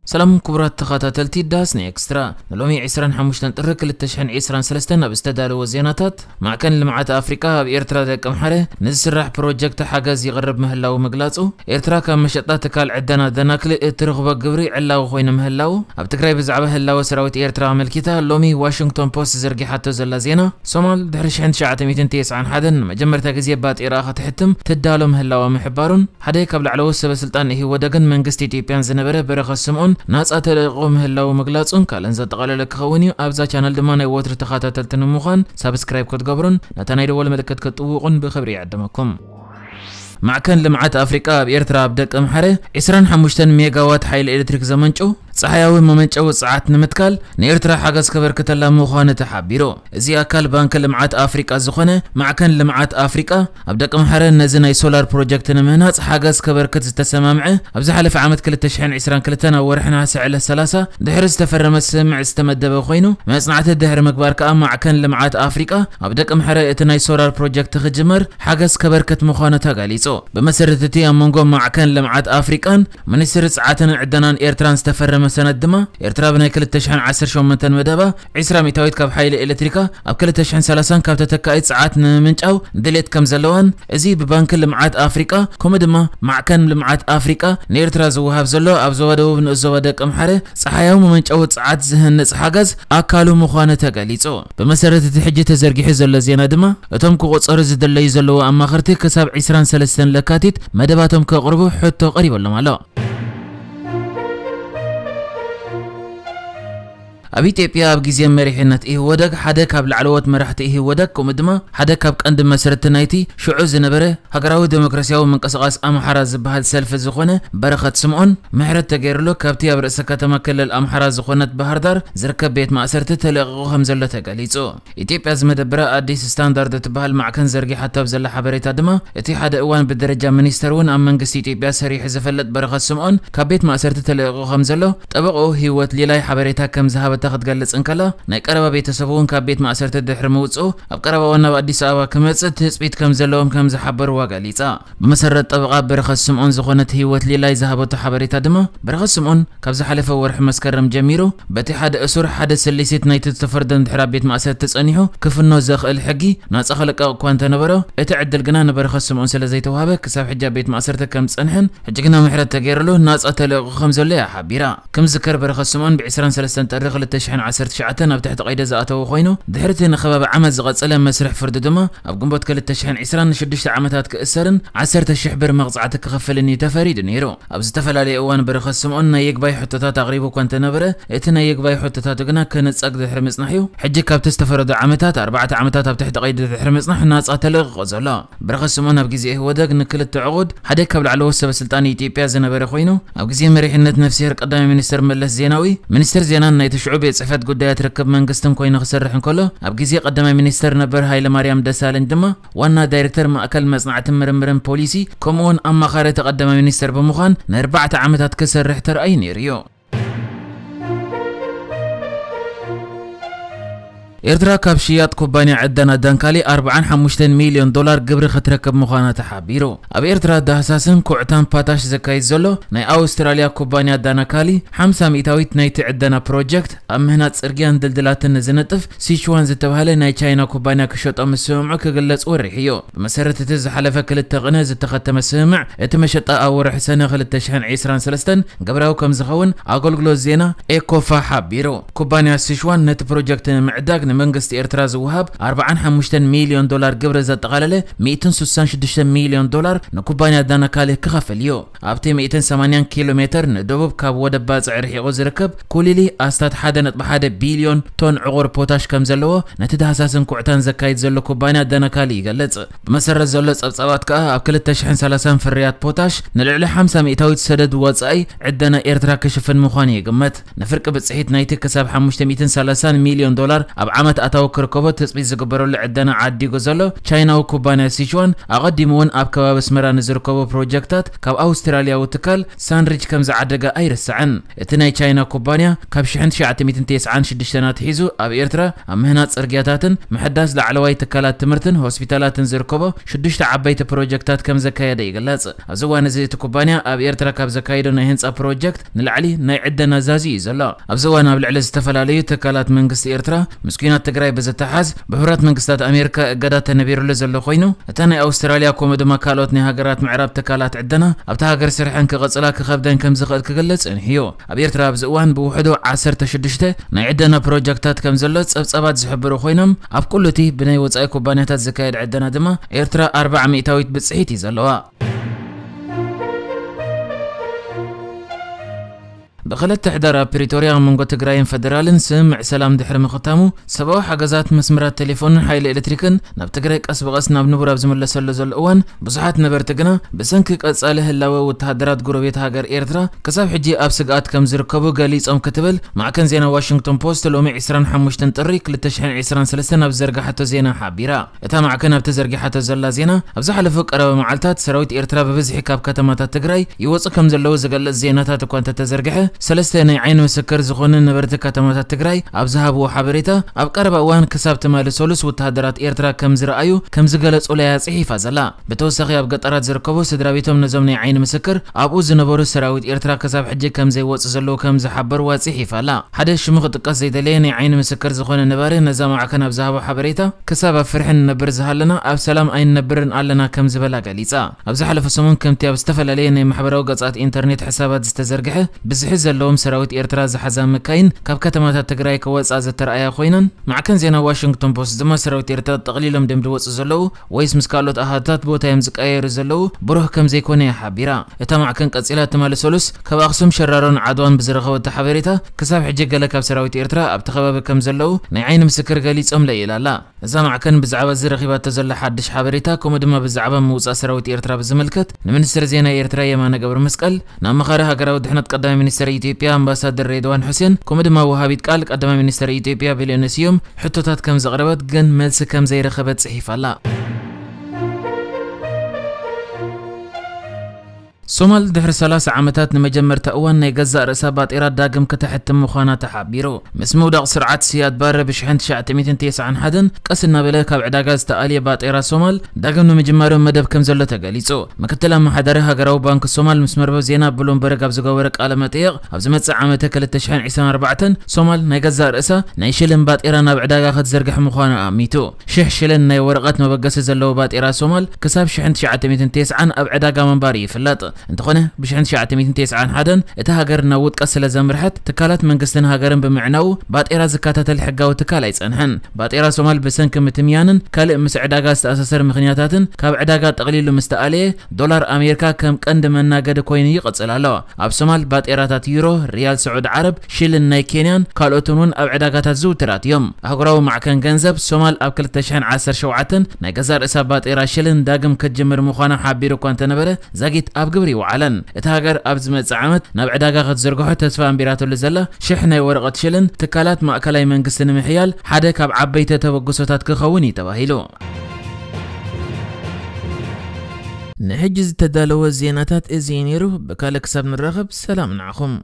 ሰላም ክቡራት ተኸታተልቲ ዳስ ናይ ኤክስትራ፣ ንሎሚ ዕስራን ሓሙሽተን ጥሪ ክልተ ሽሕን ዕስራን ሰለስተን ኣብ ዝተዳለወ ዜናታት፣ ማዕከን ልምዓት ኣፍሪቃ ኣብ ኤርትራ ደቂ ኣምሓረ ንዝስራሕ ፕሮጀክት ሓገዝ ይቕርብ ምህላዉ ምግላጹ፣ ኤርትራ ካብ መሸጣ ትካል ዕደና ደናክል እትረኽቦ ግብሪ ዕላዊ ኮይኑ ምህላዉ፣ ኣብ ትግራይ ብዛዕባ ህላወ ሰራዊት ኤርትራ ኣመልኪታ ሎሚ ዋሽንግቶን ፖስት ዘርጊሓቶ ዘላ ዜና፣ ሶማል ድሕሪ ሽሕን ትሽዓተ ሚእትን ተስዓን ሓደን ንመጀመርታ ግዜ ባጤራኣ ክትሕትም ትዳሎ ምህላዋ ምሕባሩን፣ ሓደ ካብ ላዕለዎት ሰበ ስልጣን ኢህወደግን መንግስቲ ኢትዮጵያን ዝነበረ በረኸት ስምኦን ናጻ ተለቂቑ ምህላዉ ምግላጹን ካልእን ዘጠቓለለ ክኸውን እዩ። ኣብዛ ቻነል ድማ ናይ ወትሪ ተኸታተልቲ ንምዃን ሳብስክራይብ ክትገብሩን ነታ ናይ ደወል ምልክት ክትጥውቑን ብኽብሪ ይዕድመኩም። ማዕከን ልምዓት ኣፍሪቃ ኣብ ኤርትራ ኣብ ደቂ ኣምሓረ ዕስራን ሓሙሽተን ሜጋዋት ሓይሊ ኤሌክትሪክ ዘመንጩ ጸሓያዊ መመንጨዊ ጸዓት ንምትካል ንኤርትራ ሓገዝ ከበርክተላ ምዃኑ ተሓቢሩ። እዚ ኣካል ባንኪ ልምዓት ኣፍሪቃ ዝኾነ ማዕከን ልምዓት ኣፍሪቃ ኣብ ደቂ ኣምሓረ ነዚ ናይ ሶላር ፕሮጀክት ንምህናጽ ሓገዝ ከበርክት ዝተሰማምዐ ኣብ ዝሓለፈ ዓመት ክልተ ሽሕን ዕስራን ክልተን ኣብ ወርሒ ነሓሰ ዕለት ሰላሳ ድሕሪ ዝተፈረመ ስምምዕ ዝተመደበ ኮይኑ፣ መጽናዕቲ ድሕሪ ምግባር ከኣ ማዕከን ልምዓት ኣፍሪቃ ኣብ ደቂ ኣምሓረ እቲ ናይ ሶላር ፕሮጀክት ክጅመር ሓገዝ ከበርክት ምዃኑ ተገሊጹ። ብመሰረት እቲ ኣብ መንጎ ማዕከን ልምዓት ኣፍሪቃን ሚኒስትሪ ጸዓትን ዕደናን ኤርትራን ዝተፈረመ ሰነድ ድማ፣ ኤርትራ ብናይ ክልተ ሽሕን ዓሰርተ ሸሞንተን መደባ ዕስራ ሚእታዊት ካብ ሓይሊ ኤሌክትሪካ ኣብ ክልተ ሽሕን ሰላሳን ካብ ተተካኢት ጸዓት ንምምንጫው ድሌት ከም ዘለዋን፣ እዚ ብባንኪ ልምዓት ኣፍሪቃ ከምኡ ድማ ማዕከን ልምዓት ኣፍሪቃ ንኤርትራ ዝወሃብ ዘሎ ኣብ ዞባ ደቡብ ንኡስ ዞባ ደቂ ኣምሓረ ጸሓያዊ መመንጨዊ ጸዓት ዝህንጽ ሓገዝ ኣካሉ ምዃኑ ተገሊጹ። ብመሰረት እቲ ሕጂ ተዘርጊሑ ዘሎ ዜና ድማ፣ እቶም ክቑጸሩ ዝድለዩ ዘለዉ ኣማኸርቲ ክሳብ ዕስራን ሰለስተን ለካቲት መደባቶም ከቕርቡ ሕቶ ቀሪበሎም ኣሎ። ኣብ ኢትዮጵያ ኣብ ግዜ መሪሕነት ኢህወደግ ሓደ ካብ ላዕለዎት መራሕቲ ኢህወደግ ከምኡ ድማ ሓደ ካብ ቀንዲ መስረቲ ናይቲ ሽዑ ዝነበረ ሃገራዊ ዴሞክራሲያዊ ምንቅስቓስ ኣምሓራ ዝበሃል ሰልፊ ዝኾነ በረኸት ስምዖን ምሕረት ተገይርሉ ካብቲ ኣብ ርእሰ ከተማ ክልል ኣምሓራ ዝኾነት ባህር ዳር ዝርከብ ቤት ማእሰርቲ ተለቒቑ ከም ዘሎ ተገሊጹ። ኢትዮጵያ ዝመደበራ ኣዲስ ስታንዳርድ እትበሃል ማዕከን ዘርጊሓቶ ኣብ ዘላ ሓበሬታ ድማ፣ እቲ ሓደ እዋን ብደረጃ ሚኒስተር እውን ኣብ መንግስቲ ኢትዮጵያ ሰሪሑ ዝፈልጥ በረኸት ስምዖን ካብ ቤት ማእሰርቲ ተለቒቑ ከም ዘሎ ጠበቕኡ ህይወት ሊላይ ሓበሬታ ከም ዝሃበታ ክትገልጽ እንከላ፣ ናይ ቀረባ ቤተሰቡ እውን ካብ ቤት ማእሰርቲ ድሕሪ ምውጽኡ ኣብ ቀረባ እዋን ናብ ኣዲስ ኣበባ ክመጽእ ትጽቢት ከም ዘለዎም ከም ዝሓበርዋ ገሊጻ። ብመሰረት ጠበቓ በረኸት ስምዖን ዝኾነት ህይወት ሊላይ ዝሃበቶ ሓበሬታ ድማ፣ በረኸት ስምዖን ካብ ዝሓለፈ ወርሒ መስከረም ጀሚሩ፣ በቲ ሓደ እሱር ሓደ ስሊሲት ናይቲ ዝተፈርዶ እንድሕር ኣብ ቤት ማእሰርቲ ጸኒሑ ክፍኖ ዘኽእል ሕጊ ናጻ ክልቀቕ እኳ እንተነበሮ፣ እቲ ዕድል ግና ንበረኸት ስምዖን ስለ ዘይተዋህበ፣ ክሳብ ሕጂ ኣብ ቤት ማእሰርቲ ከም ዝጸንሐን፣ ሕጂ ግና ምሕረት ተገይርሉ ናጻ ተለቒቑ ከም ዘሎ እያ ሓቢራ። ከም ዝዝከር፣ በረኸት ስምዖን ብ ዕስራን ሰለስተን ጥሪ ክልተ ሽሕን ዓሰርተ ትሽዓተን ኣብ ትሕቲ ቀይዲ ዝኣተወ ኮይኑ፣ ድሕሪ እቲ ንከባቢ ዓመት ዝቐጸለ መስርሕ ፍርዲ ድማ፣ ኣብ ግንቦት ክልተ ሽሕን ዕስራን ንሽዱሽተ ዓመታት ክእሰርን ዓሰርተ ሽሕ ብር መቕጻዕቲ ክኸፍልን እዩ ተፈሪዱ ነይሩ። ኣብ ዝተፈላለየ እዋን በረኸት ስምዖን ናይ ይግባይ ሕቶታት ኣቕሪቡ እኳ እንተነበረ፣ እቲ ናይ ይግባይ ሕቶታቱ ግና ክንጸግ ድሕሪ ምጽናሕ እዩ፣ ሕጂ ካብቲ ዝተፈረዶ ዓመታት ኣርባዕተ ዓመታት ኣብ ትሕቲ ቀይዲ ድሕሪ ምጽናሕ ናጻ ተለቒቑ ዘሎ። በረኸት ስምዖን ኣብ ግዜ ኢህወደግ ንክልተ ዕቑድ ሓደ ካብ ላዕለዎት ሰበ ስልጣን ኢትዮጵያ ዝነበረ ኮይኑ፣ ኣብ ግዜ መሪሕነት ነፍስሄር ቀዳማይ ሚኒስትር መለስ ዜናዊ ሚኒስትር ዜናን ናይቲ ሽዑ ቤት ጽሕፈት ጉዳያት ርክብ መንግስትን ኮይኑ ክሰርሕ እንከሎ፣ ኣብ ግዜ ቀዳማይ ሚኒስትር ነበር ሃይለማርያም ደሳለኝ ድማ ዋና ዳይሬክተር ማእከል መጽናዕትን ምርምርን ፖሊሲ፣ ከምኡውን ኣማኻሪ እቲ ቀዳማይ ሚኒስትር ብምዃን ንኣርባዕተ ዓመታት ክሰርሕ ተራእዩ ነይሩ እዩ። ኤርትራ ካብ ሽያጥ ኩባንያ ዕደና ዳንካሊ ኣርባዓን ሓሙሽተን ሚልዮን ዶላር ግብሪ ክትረክብ ምዃና ተሓቢሩ። ኣብ ኤርትራ ዳህሳስን ኩዕታን ፓታሽ ዘካይድ ዘሎ ናይ ኣውስትራልያ ኩባንያ ዳናካሊ ሓምሳ ሚእታዊት ናይቲ ዕደና ፕሮጀክት ኣብ ምህናጽ ጽርግያን ድልድላትን ንዝነጥፍ ሲችዋን ዝተባህለ ናይ ቻይና ኩባንያ ክሸጦ ምስምምዑ ክግለጽ ወሪሑ እዩ። ብመሰረት እቲ ዝሓለፈ ክልተ ቅነ ዝተኸተመ ስምምዕ፣ እቲ መሸጣ ኣብ ወርሒ ሰነ ክልተ ሽሕን ዕስራን ሰለስተን ግብራዊ ከም ዝኸውን ኣገልግሎት ዜና ኤኮፋ ሓቢሩ። ኩባንያ ሲሽዋን ነቲ ፕሮጀክት ንምዕዳግ ንመንግስቲ ኤርትራ ዝወሃብ ኣርባዓን ሓሙሽተን ሚልዮን ዶላር ግብሪ ዘጠቓለለ ሚእትን ስሳን ሽዱሽተ ሚልዮን ዶላር ንኩባንያ ዳናካሊ ክኸፍል እዩ። ኣብቲ ሚእትን ሰማንያን ኪሎ ሜተር ንደቡብ ካብ ወደብ ባጽዕ ርሒቑ ዝርከብ ኩሊሊ ኣስታት ሓደ ነጥቢ ሓደ ቢልዮን ቶን ዕቑር ፖታሽ ከም ዘለዎ ነቲ ዳህሳስን ኩዕታን ዘካይድ ዘሎ ኩባንያ ዳናካሊ ይገልጽ። ብመሰረት ዘሎ ጸብጻባት ከኣ ኣብ ክልተ ሽሕን ሰላሳን ፍርያት ፖታሽ ንልዕሊ ሓምሳ ሚእታዊት ሰደድ ወጻኢ ዕደና ኤርትራ ክሽፍን ምዃኑ ይግመት። ንፍርቂ ብጽሒት ናይቲ ክሳብ ሓሙሽተ ሚእትን ሰላሳን ሚልዮን ዶላር ኣብ ዓመት ኣታዊ ክርከቦ ትጽቢት ዝግበረሉ ዕደና ዓዲጉ ዘሎ ቻይናዊ ኩባንያ ሲችዋን፣ ኣቐዲሙ እውን ኣብ ከባቢ ኣስመራ ንዝርከቡ ፕሮጀክታት ካብ ኣውስትራልያዊ ትካል ሳንሪጅ ከም ዝዓደገ ኣይርሳዕን። እቲ ናይ ቻይና ኩባንያ ካብ ሽሕን ትሽዓተ ሚእትን ተስዓን ሽዱሽተን ኣትሒዙ ኣብ ኤርትራ ኣብ ምህናጽ ጽርግያታትን ምሕዳስ ላዕለዋይ ትካላት ትምህርትን ሆስፒታላትን ዝርከቦ ሽዱሽተ ዓበይቲ ፕሮጀክታት ከም ዘካየደ ይግለጽ። ኣብዚ እዋን እዚ እቲ ኩባንያ ኣብ ኤርትራ ካብ ዘካየዶ ናይ ህንጻ ፕሮጀክት ንላዕሊ ናይ ዕደና ዛዝዩ እዩ ዘሎ። ኣብዚ እዋን ኣብ ልዕሊ ዝተፈላለዩ ትካላት መንግስቲ ኤርትራ ምስ ኲናት ትግራይ ብዝተሓዝ ብሕቡራት መንግስታት ኣሜሪካ እገዳ ተነቢሩሉ ዘሎ ኮይኑ፣ እታ ናይ ኣውስትራልያ ከምኡ ድማ ካልኦት ናይ ሃገራት ምዕራብ ትካላት ዕደና ኣብታ ሃገር ስርሐን ክቕጽላ ክኸብደን ከም ዝኽእል ክገልጽ ጸኒሑ እዩ። ኣብ ኤርትራ ኣብዚ እዋን ብውሕዱ ዓሰርተ ሽዱሽተ ናይ ዕደና ፕሮጀክታት ከም ዘሎ ጸብጻባት ዝሕብሩ ኮይኖም፣ ኣብ ኩሉ እቲ ብናይ ወጻኢ ኩባንያታት ዝካየድ ዕደና ድማ ኤርትራ ኣርብዓ ሚእታዊት ብጽሒት እዩ ዘለዋ። ብክልተ ሕዳር ኣብ ፕሪቶርያ ኣብ መንጎ ትግራይን ፈደራልን ስምምዕ ሰላም ድሕሪ ምኽታሙ፣ ሰብኣዊ ሓገዛት መስመራት ቴሌፎንን ሓይሊ ኤሌክትሪክን ናብ ትግራይ ቀስ ብቐስ ናብ ንቡር ኣብ ዝምለሰሉ ዘሎ እዋን፣ ብዙሓት ነበርቲ ግና ብሰንኪ ቀጻሊ ህላወ ወተሃደራት ጎረቤት ሃገር ኤርትራ ክሳብ ሕጂ ኣብ ስግኣት ከም ዝርከቡ ገሊጾም ክትብል ማዕከን ዜና ዋሽንግቶን ፖስት ሎሚ ዕስራን ሓሙሽተን ጥሪ ክልተ ሽሕን ዕስራን ሰለስተን ኣብ ዝዘርግሓቶ ዜና ሓቢራ። እታ ማዕከን ኣብቲ ዘርጊሓቶ ዘላ ዜና፣ ኣብ ዝሓለፉ ቀረባ መዓልታት ሰራዊት ኤርትራ ብብዝሒ ካብ ከተማታት ትግራይ ይወጹ ከም ዘለዉ ዝገልጽ ዜናታት እኳ እንተተዘርግሐ፣ ሰለስተ ናይ ዓይኒ ምስክር ዝኾኑ ነበርቲ ከተማታት ትግራይ ኣብ ዝሃብዎ ሓበሬታ፣ ኣብ ቀረባ እዋን ክሳብ ትማሊ ሰሉስ ወተሃደራት ኤርትራ ከም ዝረኣዩ ከም ዝገለጹለያ ጽሒፋ ዘላ። ብተወሳኺ ኣብ ገጠራት ዝርከቡ ስድራ ቤቶም ነዞም ናይ ዓይኒ ምስክር ኣብኡ ዝነበሩ ሰራዊት ኤርትራ ክሳብ ሕጂ ከም ዘይወጹ ዘለዉ ከም ዝሓበርዋ ጽሒፋ ኣላ። ሓደ ሽሙ ክጥቀስ ዘይደለየ ናይ ዓይኒ ምስክር ዝኾነ ነባሪ ነዛ ማዕከን ኣብ ዝሃቦ ሓበሬታ፣ ክሳብ ኣብ ፍርሒ ንነብር ዝሃለና ኣብ ሰላም ኣይንነብርን ኣለና ከም ዝበላ ገሊጻ። ኣብ ዝሓለፈ ሰሙን ከምቲ ኣብ ዝተፈላለየ ናይ ማሕበራዊ ገጻት ኢንተርኔት ሕሳባት ዝተዘርግሐ ብዝሒ ዘለዎም ሰራዊት ኤርትራ ዝሓዛ መካይን ካብ ከተማታት ትግራይ ክወጻ ዝተረኣያ ኮይነን፣ ማዕከን ዜና ዋሽንግቶን ፖስት ድማ ሰራዊት ኤርትራ ጠቕሊሎም ድዮም ዝወጹ ዘለዉ ወይስ ምስ ካልኦት ኣሃታት ቦታ እዮም ዝቀያየሩ ዘለዉ ብሩህ ከም ዘይኮነ እያ ሓቢራ። እታ ማዕከን ቀጺላ ትማሊ ሰሉስ ካብ ኣኽሱም ሸራሮን ዓድዋን ብዝረኸበቶ ሓበሬታ ክሳብ ሕጂ ገለ ካብ ሰራዊት ኤርትራ ኣብቲ ከባቢ ከም ዘለዉ ናይ ዓይኒ ምስክር ገሊጾምለይ ኢላ ኣላ። እዛ ማዕከን ብዛዕባ እዚ ረኺባቶ ዘላ ሓድሽ ሓበሬታ ከምኡ ድማ ብዛዕባ ምውጻእ ሰራዊት ኤርትራ ብዝምልከት ንሚኒስትር ዜና ኤርትራ የማነ ገብረ መስቀል፣ ንኣማኻሪ ሃገራዊ ድሕነት ቀዳማይ ሚኒስትር ኢትዮጵያ ኣምባሳደር ሬድዋን ሑሴን ከምኡ ድማ ወሃቢት ቃል ቀዳማይ ሚኒስትር ኢትዮጵያ ቢሌኔ ስዩም ሕቶታት ከም ዘቕረበት ግን መልሲ ከም ዘይረኸበት ጽሒፋ ኣላ። ሶማል ድሕሪ ሰላሳ ዓመታት ንመጀመርታ እዋን ናይ ገዛእ ርእሳ ባጤራ ዳግም ከተሕትም ምዃና ተሓቢሩ። ምስ ምውዳቕ ስርዓት ሲያድ ባረ ብሽሕን ትሽዓተ ሚእትን ተስዓን ሓደን ቀስ እናበለ ካብ ዕዳጋ ዝተኣልየ ባጤራ ሶማል ዳግም ንምጅማሩ መደብ ከም ዘሎ ተገሊጹ። ምክትል ኣመሓዳሪ ሃገራዊ ባንክ ሶማል ምስ መርበብ ዜና ብሉምበርግ ኣብ ዝገበረ ቃለ መጠየቕ፣ ኣብ ዝመጽእ ዓመተ ክልተ ሽሕን ዕስራን ኣርባዕተን ሶማል ናይ ገዛእ ርእሳ ናይ ሽልን ባጤራ ናብ ዕዳጋ ክትዝርግሕ ምዃኑ ኣሚቱ። ሽሕ ሽልን ናይ ወረቐት መበገሲ ዘለዎ ባጤራ ሶማል ክሳብ ሽሕን ትሽዓተ ሚእትን ተስዓን ኣብ ዕዳጋ ምንባሩ ይፍለጥ። እንተኾነ፣ ብሽሕን ትሽዓተ ሚእትን ተስዓን ሓደን እታ ሃገር ናብ ውድቀት ስለ ዘምርሐት፣ ትካላት መንግስትን ሃገርን ብምዕናዉ ባጤራ ዝከታተል ሕጋዊ ትካል ኣይጸንሐን። ባጤራ ሶማል ብሰንኪ ምትምያንን ካልእ ምስ ዕዳጋ ዝተኣሳሰር ምኽንያታትን ካብ ዕዳጋ ጠቕሊሉ ምስ ተኣለየ፣ ዶላር ኣሜሪካ ከም ቀንዲ መናገዲ ኮይኑ ይቕጽል ኣሎ። ኣብ ሶማል ባጤራታት ዩሮ፣ ሪያል ስዑድ ዓረብ፣ ሽልን ናይ ኬንያን ካልኦትን እውን ኣብ ዕዳጋታት ዝውትራት እዮም። ኣህጉራዊ ማዕከን ገንዘብ ሶማል ኣብ ክልተ ሽሕን ዓሰርተ ሸውዓተን ናይ ገዛእ ርእሳ ባጤራ ሽልን ዳግም ክትጅምር ምዃና ሓቢሩ እኳ እንተነበረ፣ ዛጊት ኣብ ግብሪ ይወዓለን። እታ ሃገር ኣብ ዝመጽእ ዓመት ናብ ዕዳጋ ክትዝርግሖ ተስፋ ኣንቢራትሉ ዘላ ሽሕ ናይ ወረቐት ሽልን ትካላት ማእከላይ መንግስቲ ንምሕያል ሓደ ካብ ዓበይቲ ተበግሶታት ክኸውን እዩ ተባሂሉ። ንሕጂ ዝተዳለወ ዜናታት እዚ እዩ ነይሩ። ብካልእ ክሳብ ንራኸብ ሰላም ንዓኹም።